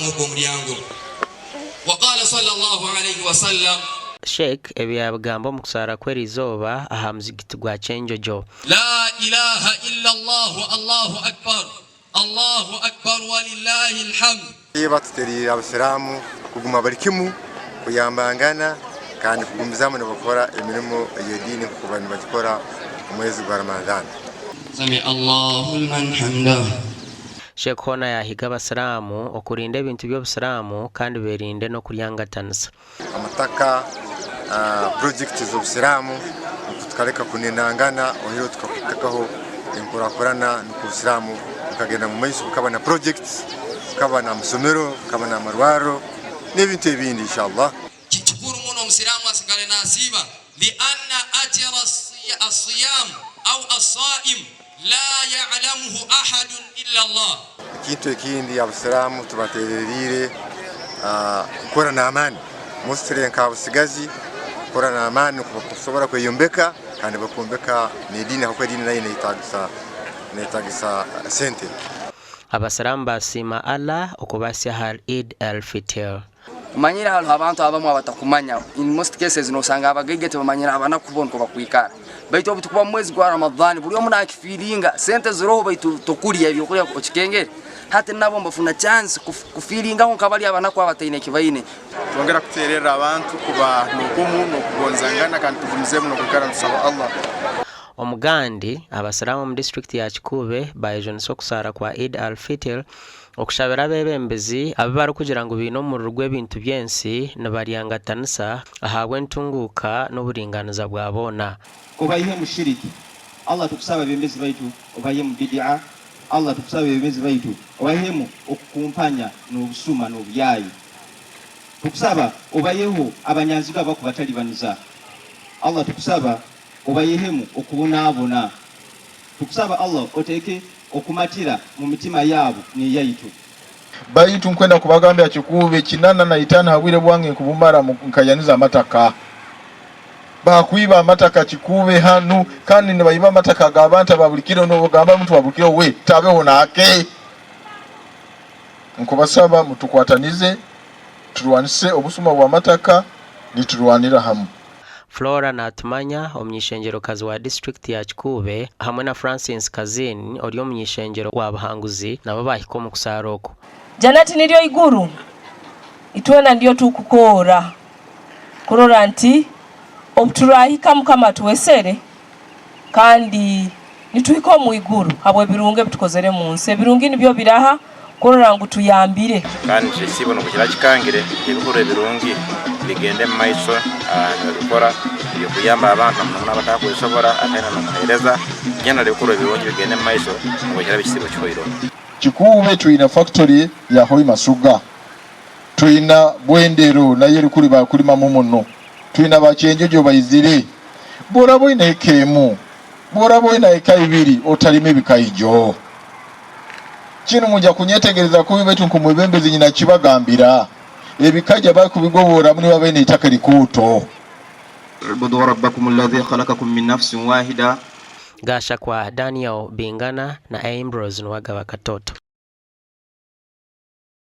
ogwo omuryango. Waqaala swalla Llahu alaihi wasallam. Sheikh ebi yaabigamba omu kusaara kw'eriizooba aha muzigiti gwa Kyenjojo. Laa ilaaha illa Allahu Allahu Akbar Allahu Akbar walillahil hamd. Batuteriire Abasiraamu kuguma bari kimwe, kuyambangana kandi kugumizamu nibakora emirimo ey'ediini nk'oku bari nibagikora omwezi gwa Ramadhan. Sami Allahu liman hamdah. Sheikh hoona yaahiga Abasiraamu okurinda ebintu by'Obusiraamu kandi beerinde n'okuryangatanisa. Amataka, purojekiti z'Obusiraamu nikwo tukareka kunenangana oihireho tukatekaho enkurakurana nikwo Obusiraamu bukagenda omu maiso bukaba na purojekiti, bukaba n'amasomero, bukaba n'amarwariro n'ebintu ebindi insha Allah. Kikuru muno omusiraamu asigale nasiiba lianna ajira assiyam au assaim laa ya'lamuhu ahadun illa Allah. Ekintu ekindi Abasiraamu tubatereriire kukora n'amaani mostly nk'abatsigazi kukora n'amaani nukwo bakusobora kweyombeka kandi bakombeka n'ediini ahabw'okuba ediini nayo neyetagisa sente. Abasiraamu baasiima Allah okubahitsya ahari Eid el-Fitr. Omanyire hariho abantu abamwe abatakumanya, in most cases nosanga abagaiga tibamanyire abanaku bo nikwo bakwikara. Baitu obu tukuba mumwezi gwa Ramadhan buri omu nakifiiringa, sente ziroho baitu tokurya ebyokurya okikengere. Hati nabo nibafuna chance kufiiringaho nka bari abanaku abataine eki baine. Twongera kutererra abantu kuba n'obumu n'okugonzangana kandi tugumizeemu n'okwikara nitusaba Allah. Omugandi, Abasiraamu omu disiturikiti ya Kikuube baayejunisa okusaara kwa Eid al-Fitr Okushabira abeebembezi abu barikugira ngu baine omururu gw'ebintu by'ensi nibaryangatanisa ahabw'entunguuka n'oburingaaniza bwa boona. Obayihe mu shiriki, Allah tukusaba abebembezi baitu obayihe mu bidi'a, Allah tukusaba abebembezi baitu obayihemu okukumpanya nobusuma nobuyayi, tukusaba obayiheho abanyanzigwa abakubatalibaniza, Allah tukusaba obayihemu okubonabona, tukusaba Allah oteeke okumatira mu mitima yaabo n'eyaitu. Baitu nkwenda kubagambira kikuube kinana na itano ha bwire bwange nkubumara nkayaniza amataka. Bakwiba amataka kikuube hanu kandi nibayiba amataka g'abantu aba buli kiro nobugamba omuntu wa buli kiro we tabeho nake. Nkubasaba mutukwatanize turwanise obusuma bw'amataka niturwanira hamu. Flora Natumanya, omuny'eishengyerokazi wa disiturikiti ya Kikuube hamwe na Francis Kazini ori omuny'eishengyero wa Buhanguzi nabo baahika omu kusaara oku. Janati niryo iguru, itwena niryo tukukoora kurora nti obuturahika Mukama atuwesere kandi nituhika omu iguru habw'ebirungi ebitukozere mu nsi. Ebirungi nibyo biraha kurora ngu tuyambire. Kandi ekisiibo nukwo kirakikangire ebikorwa ebirungi bigende omu maiso nibabikora eby'okuyamba abantu na muno muno abatakwesobora ataine n'omuheereza generally ebikorwa ebirungi bigende omu maiso nukwo kiraba ekisiibo kihoireho. Kikuube twina factory ya Hoima Sugar, twina Bwendero nayo erikuri bakulimamu muno, twina ba Kyenjojo baizire. Bworaba oine eka emu, bworaba oine eka ibiri otalima ebikaijo. Kinu mwija kunyetegereza kubi baitu nkomwebembezi nyina kibagambira. Ebikaija bakubigoboramu nibo abaine itaka erikooto. Ubudu rabbakum alladhi khalakakum min nafsin wahida. Gashakwa Daniel Bingana na Ambrose Nuwagaba Katoto.